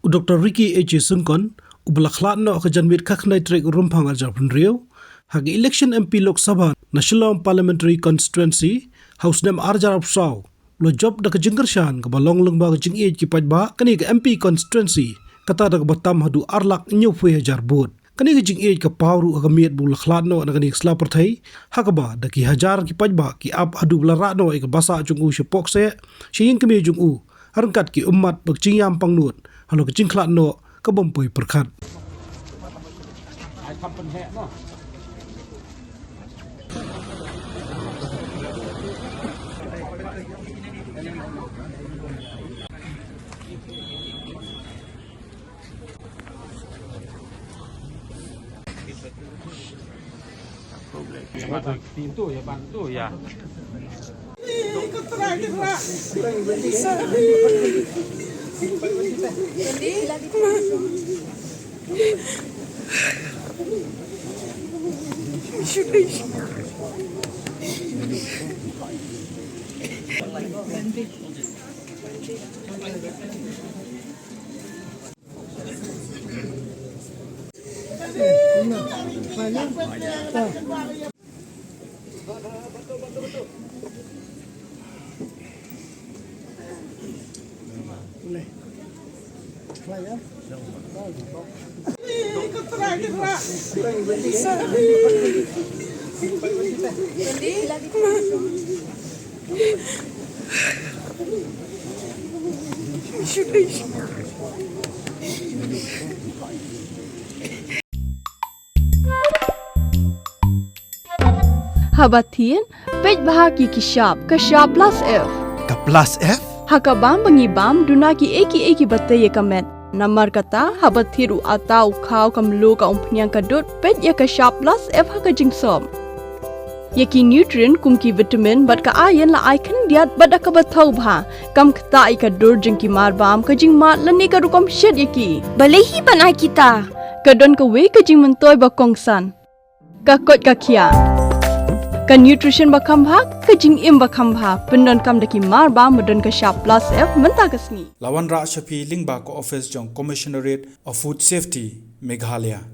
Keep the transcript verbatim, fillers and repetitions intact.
Doctor Ricky H A Syngkon, uba la khlad noh ha ka janmiet khatkhyndai tarik Rymphang arhajar phew hynriew ha ka election M P Lok Sabha na Shillong Parliamentary Constituency ha u snem arhajar arphew saw, u la jop da ka jingkyrshan kaba long lyngba ka jingïeit ki paidbah kane ka M P constituency, kata da kaba tam haduh ar lak hynñiewphew hajar vote. Kane ka jingïeit ka paw ruh ha ka miet ba u la khlad noh na kane ka sla pyrthei, ha kaba da ki hajar ki paidbah ki ap haduh ba la rah noh ïa ka basa jong u shapoh kseh sha ïing kmie jong u, ha ryngkat ki ummat ba ka jingïam pangnud halor ka jingkhlad noh ka bym poi pyrkhat. Haba thied, peit bha ïa ki shap, ka shap plus F. Ka plus F? Ha ka bam ba ngi bam, duna kiei kiei kiba tei ïa ka met. Namar kata, haba thied u atta, u khaw, ka mluh, ka umphniang, ka dud, peit ïa ka shap plus F ha ka jingsop. Ïa ki nutrient kum ki vitamin bad ka iron la ai khyndiat bad da kaba thaw bha. Kam ktah ïa ka dur jong ki marbam, ka jingmad lane ka rukom shet ïa ki. Balei hi ban ai kita? Ka don kawei ka jingmyntoi ba kongsan. Ka koit ka khiah. Ka nutrition ba kham bha, ka jingim ba kham bha. Pyndonkam da ki marbam ba don ka shap plus F mynta ka sngi. La wanrah sha phi lyngba ka office jong Commissionerate of Food Safety, Meghalaya.